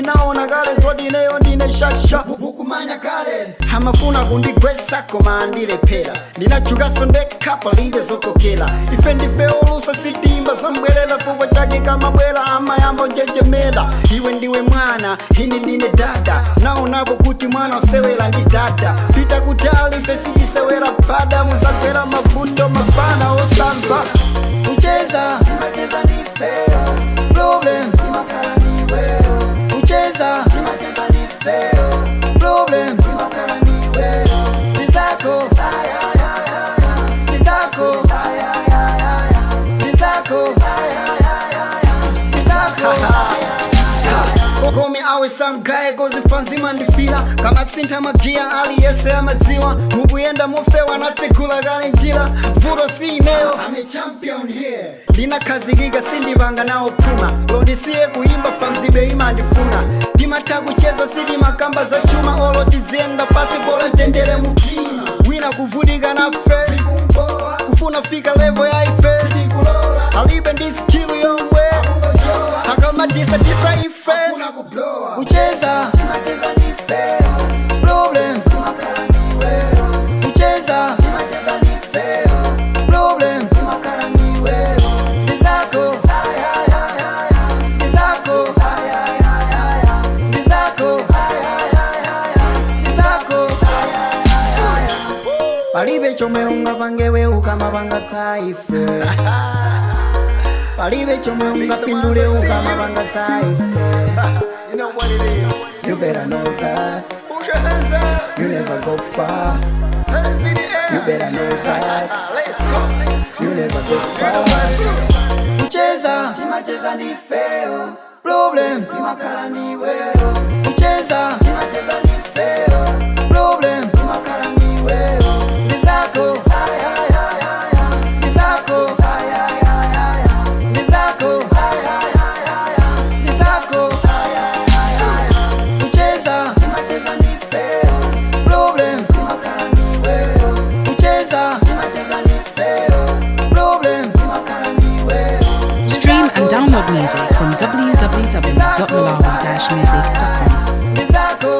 Ndinaona kale zoti ineyo ndine shasha. Mukumanya kale amafuna kundigwesa koma andilephera. Ndinachukaso ndekha, palibe zokokera. Ife ndife olusa, sitimba zambwerera. Fukwa chake kamabwera amayamba njenjemera. Iwe ndiwe mwana, ine ndine dada. Naonapo kuti mwana osewera ndi dada. Pita kutali, ife sichisewera pada. Muzagwera mavuto, mafana osamva kucheza. Timacheza ndifeyo, problem imakhala ndiweyo. Kucheza timacheza ndifeyo, problem imakhala ndiweyo. Ndizako, ndizako, ndizako, ndizako. Kokomi awe some guy kozifanzima ndifila kama sintha magiya aliyese amadziwa mukuyenda mofewa natsekula kale njira vuto si ineyo. I'm a champion here. Ndinakhazikika, sindipanga nawo phuma. Londisiye kuimba, fanzibe imandifuna. Ndimatha kucheza, sitimakamba za chuma. Olo tiziyenda pasi pola mtendere mtima. Wina kuvutika nafe kufuna fika level ya ife, alibe ndi skill yomwe akamadisa ife kucheza. Problem kucheza, problem ndizako, ndizako, ndizako, ndizako. Palibe chomwe ungapangewe ukamapanga saife. Palibe chomwe ungapindule ukamapanga saife. You know what it is. You better know that Put your hands up. you never go far. Hands in the air. You better know that Let's go. you never go far. Kucheza timacheza ndifeo, problem imakhala ndiweyo. Kucheza timacheza ndifeo, problem imakhala ndiweyo. Ndizako, ndizako, ndizako, ndizako. Kucheza timacheza ndifeo, problem imakhala ndiweyo. Kucheza timacheza ndifeo, problem imakhala ndiweyo. Stream and download music from www.malawi-music.com. Ndizako.